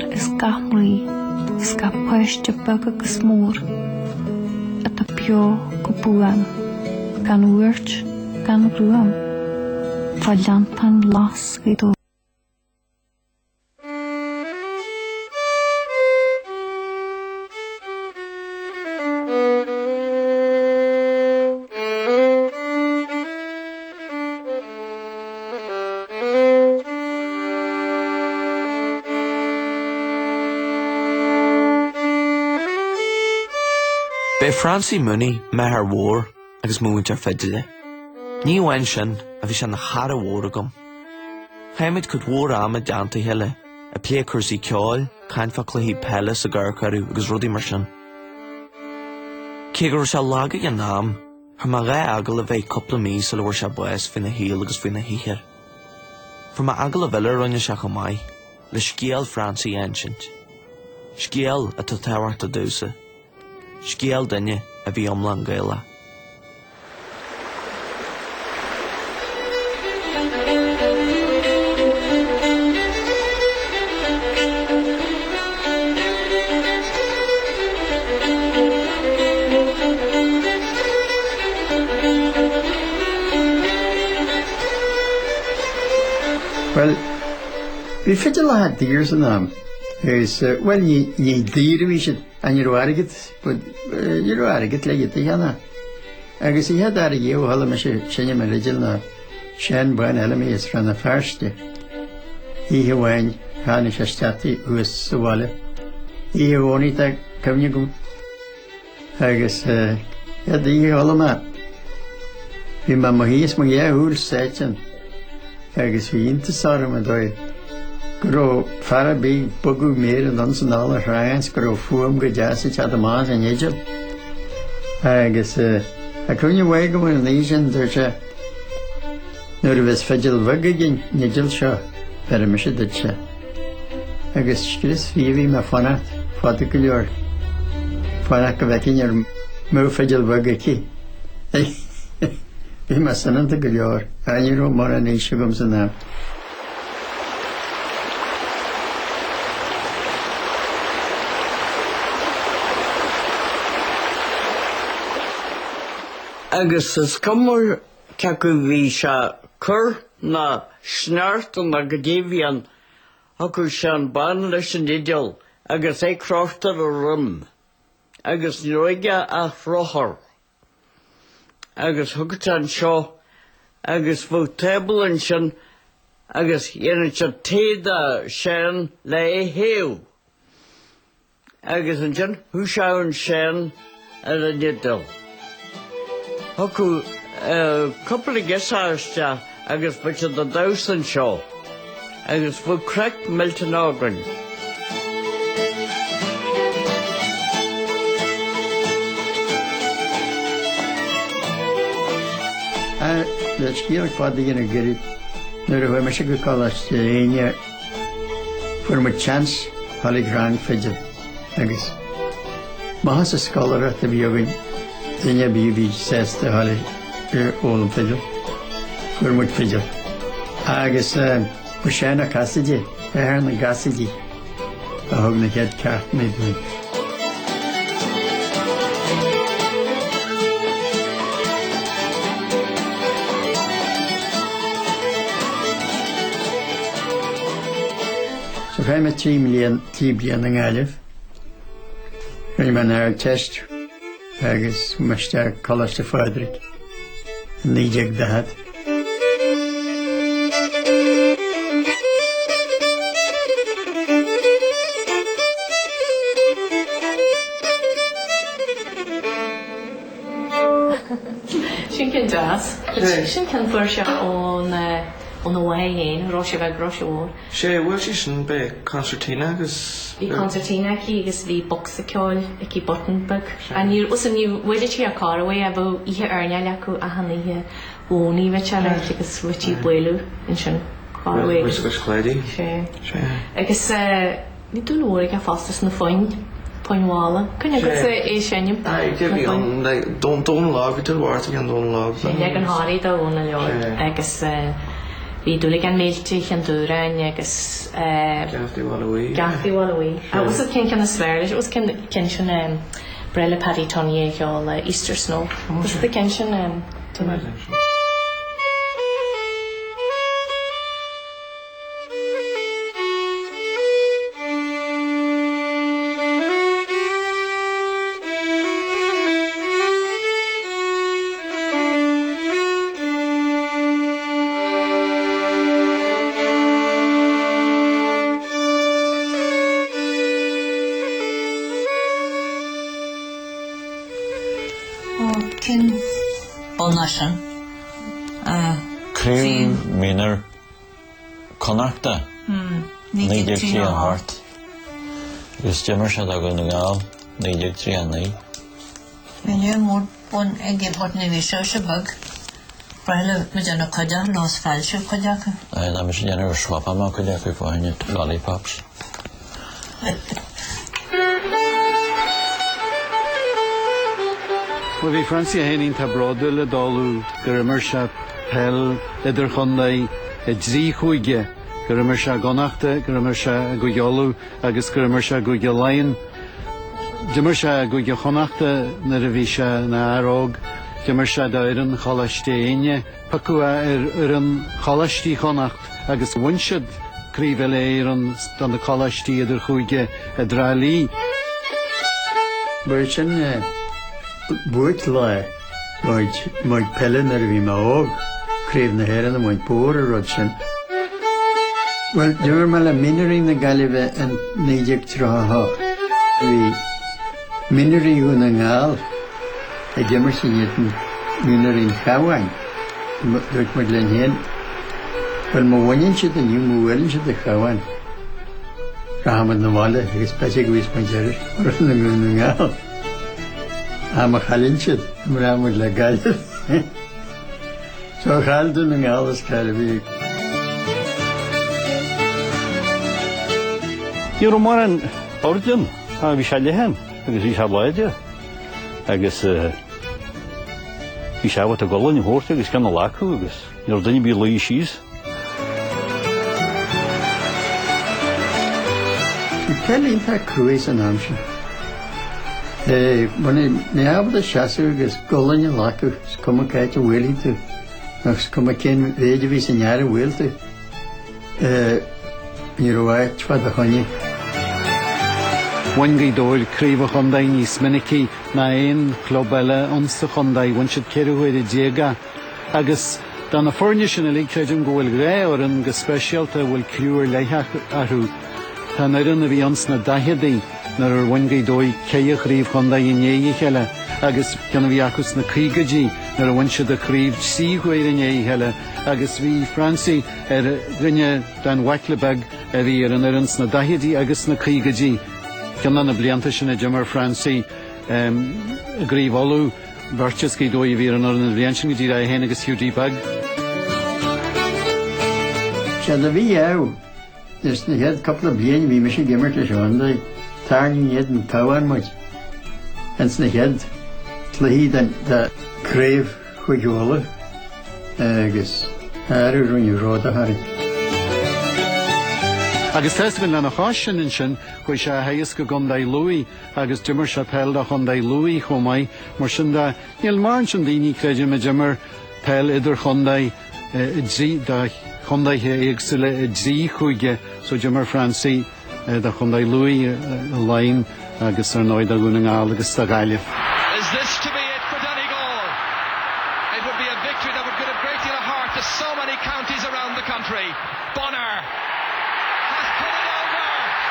fear is gach mnaoi is gach páiste beag agus mór atá beo go buan, gan bhuairt gan ghruaim, fá leanntán glas Ghaoth Dobhair. B'é Francie Mooney m'athair mhór agus mo mhúinteoir fidile. Ní amháin sin, ach bhí sé ina chara mhór agam. Chaith muid cuid mhór ama i dteannta a chéile, ag plé cúrsaí ceoil, caint fá cluichí peile sa gcorrchuireadh agus rudaí mar sin. Cé go raibh sé lag ag an am, Chuir mé 2 agallamh air cúpla mí sula bhfuair sé bás faoina shaol agus faoina shaothar. Fuair mé agallamh eile a rinne sé chomh maith, le scéal Francie a insint. Scéal atá tábhachtach domhsa. Scéal duine a bhí iomlán Gaelach. Bhuel, bhí fidileacha daor san am agus, bhuel, ní, ní daor a bhí siad, ach ní raibh airgead, but, ní raibh airgead le iad a cheannach. Agus oíche dár gcionn chuala mise seinm an fhidil ná Seán Bán Fheilimí as Rann na Feirste. Oíche amháin tháinig sé isteach thuas sa bhaile. Oíche Dhomhnaigh tá cuimhne agam. Agus chéad oíche a chuala mé, bhí mé i mo shuí is mo dhá shúil sáite ann agus bhí iontas orm an dóigh go raibh fear ar bith ag bogadh méire anonn is anall ar shruthán is go raibh fuaim go deas ag teacht amach as an fhidil. Agus tá cuimhne mhaith agam ar an oíche sin, dúirt sé, Nuair a bheas fidil bheag ag an fhidil seo, bhéarfaidh mise duitse. Agus scrios bhí bhí mé fanacht fada go leor, fanacht go bhfeicfinn ar mbeadh fidil bheag aici. Bhí mé soineanta go leor, ach ní raibh mórán aois agam san am. Agus is cuma cé acu bhí sé cur ná sneachta ná goidé a bhí ann, thiocfadh Seán Bán leis an fhidil agus é crochta ar a dhroim agus ní raibh aige ach rothar agus thiocfadh sé anseo agus bheadh tábla ansin agus dhéanadh siad tae do Sheán le é a théamh. Agus ansin thoiseodh an Seán ar an fhidil. Thiocfadh cúpla girseach isteach agus bheadh siad ag damhsa anseo agus bheadh craic millteanach againn. Le scéal fada a dhéanamh gairid, nuair a chuaigh mise go Coláiste Éinne, Fuair muid seans dhul ag rang fidil agus maith as an scoláireacht a bhí againn duine ar bith a bhí sásta dhul ag foghlaim fidil. Fuair muid fidil. Agus ba Seán Ó Casaide, athair na gCasaidí, a thug na chéad ceachtanna dúinn. So chaith mé 3 mbliain, 3 bliana i nGaillimh. Rinne mé an Ardteist agus chuaigh mé isteach Coláiste Phádraig i 1940. Sin ceann deas. Sin ceann fuair sé ón óna mháthair féin, Róise Bheag, Róise Mhór. Sé, bhuail sí sin, b'é concertina agus. Bhí concertina aici agus bhí bocsa ceoil aici, button beag. Ach níor, bhuel ní bhuaileadh ar chor ar bith é, bheadh oíche airneáil acu achan oíche Dhomhnaigh bheadh sé ráite agus bheití ag bualadh ansin chor ar bith agus. Agus Clady. Sé. Sé. Agus bhí dúil mhór aige fosta sna foinn, foinn mhalla. Cuimhne agatsa é ag seinm? Aye, cé bhí ann, like, Dónal Óg, bhí dúil mhór aige in Dónal Óg. Sé, leagan Thoraí de Dhónal Óg agus. Bhí Dúlagán Millte, Chionn Dúráin agus. Geaftaí Bhaile Bhuí. Geaftaí Bhaile Bhuí. Agus cén ceann is fearr leis? Agus cén ceann sin breá le Paddy Tunney a cheol Easter Snow. Is the ceann sin. Ó, cén bonn é sin? Craobh Mionúir Connachta 1938 agus d'imir sé do Dhún na nGall 1939. Bhí lear mór bonn aige but ní bhí sise beag. Ba mhaith le muid déanamh cuid acu nó is foilsiú cuid acu. Aye, tá mise ag déanamh gur swapáil mé cuid acu fá choinne lollipops. Bhuel bhí Francie é féin iontach bródúil i dtólamh gur imir sé peil idirchontae i dtrí chúige, gur imir sé i gConnachta, gur imir sé i gCúige Uladh agus gur imir sé i gCúige Laighean. D'imir sé i gCúige Chonnachta nuair a bhí sé ina fhear óg. D'imir sé d'fhoireann Choláiste Éinne. Piocadh é ar fhoireann Choláistí Chonnacht agus bhain siad Craobh Uile-Éireann do na Coláistí Idirchúige i dTrá Lí. Ba é sin buaiclá mo chuid peile nuair a bhí mé óg, Craobh na hÉireann a bhaint, ba mhór an rud sin. Bhuel, d'imir mé le Mionúirí na Gaillimhe in 1938. Bhí Mionúirí Dhún na nGall ag imirt in éadan Mionúirí an Chabháin. Dúirt muid linn féin, bhuel má bhaineann siad inniu, má bhuaileann siad an Chabhán, rachaidh muid 'na bhaile agus b'fhéidir go bhfaighidh muid ar fhoireann Dhún na nGall. Ach má chailleann siad, imreoidh muid le Gaillimh. So chaill Dún na nGall is Gaillimh. Ní raibh mórán aird ann, ach bhí sé leathan agus bhí sé láidir agus bhí sé ábalta gualainn a thabhairt agus ceann a ghlacadh agus ní raibh duine ar bith ag luí síos. Bhí peil iontach cruaidh san am sin. Bhuel ní ábalta seasamh agus gualainn a ghlacadh, is cuma cá háit a bhuailfidh tú, nó is cuma cén mhéid a bhí san fhear a bhuail tú. Ní raibh áit fá do choinne. Bhain Gaoth Dobhair craobh an chontae níos minicí ná aon chlub eile ionsa chontae, bhain siad 14 huaire é. Agus de na foirne sin uilig, creidim go bhfuil 2 fhoireann go speisialta a bhfuil cliú ar leith orthu. Tá an fhoireann a bhí ann sna daicheadaí, nuair a bhain Gaoth Dobhair ceithre chraobh chontae i ndiaidh a chéile, agus ceann a bhí acu sna caogaidí, nuair a bhain siad an chraobh 3 huaire i ndiaidh a chéile, agus bhí Francie ar dhuine den bhaicle beag a bhí ar an fhoireann sna daicheadaí agus sna caogaidí. Ceann de na blianta sin a d'imir Francie i gCraobh Uladh, Beirt as Gaoth Dobhair a bhí ar an fhoireann an bhliain sin go díreach é féin agus Hiúdaí Beag. Séard a bhí ann ins na chéad cúpla bliain a bhí mise ag imirt leis an chontae, tarraingíodh in éadan an Chabháin muid ins na chéad cluichí den Craobh Chúige Uladh agus arú rinneadh ródach orainn. Agus tá 'fhios againn lena chois sin ansin chuaigh sé a theagasc i gContae Lú. agus d'imir sé peil do Chontae Lú chomh maith. Mar sin de, níl mórán sin daoine, creidim, a d'imir peil idirchontae i dtrí, do chontaetha éagsúla i dtrí chúige. So d'imir Francie do Chontae Lú, i Laighin agus ar ndóigh do Dhún na nGall agus do Ghaillimh. Is this to be?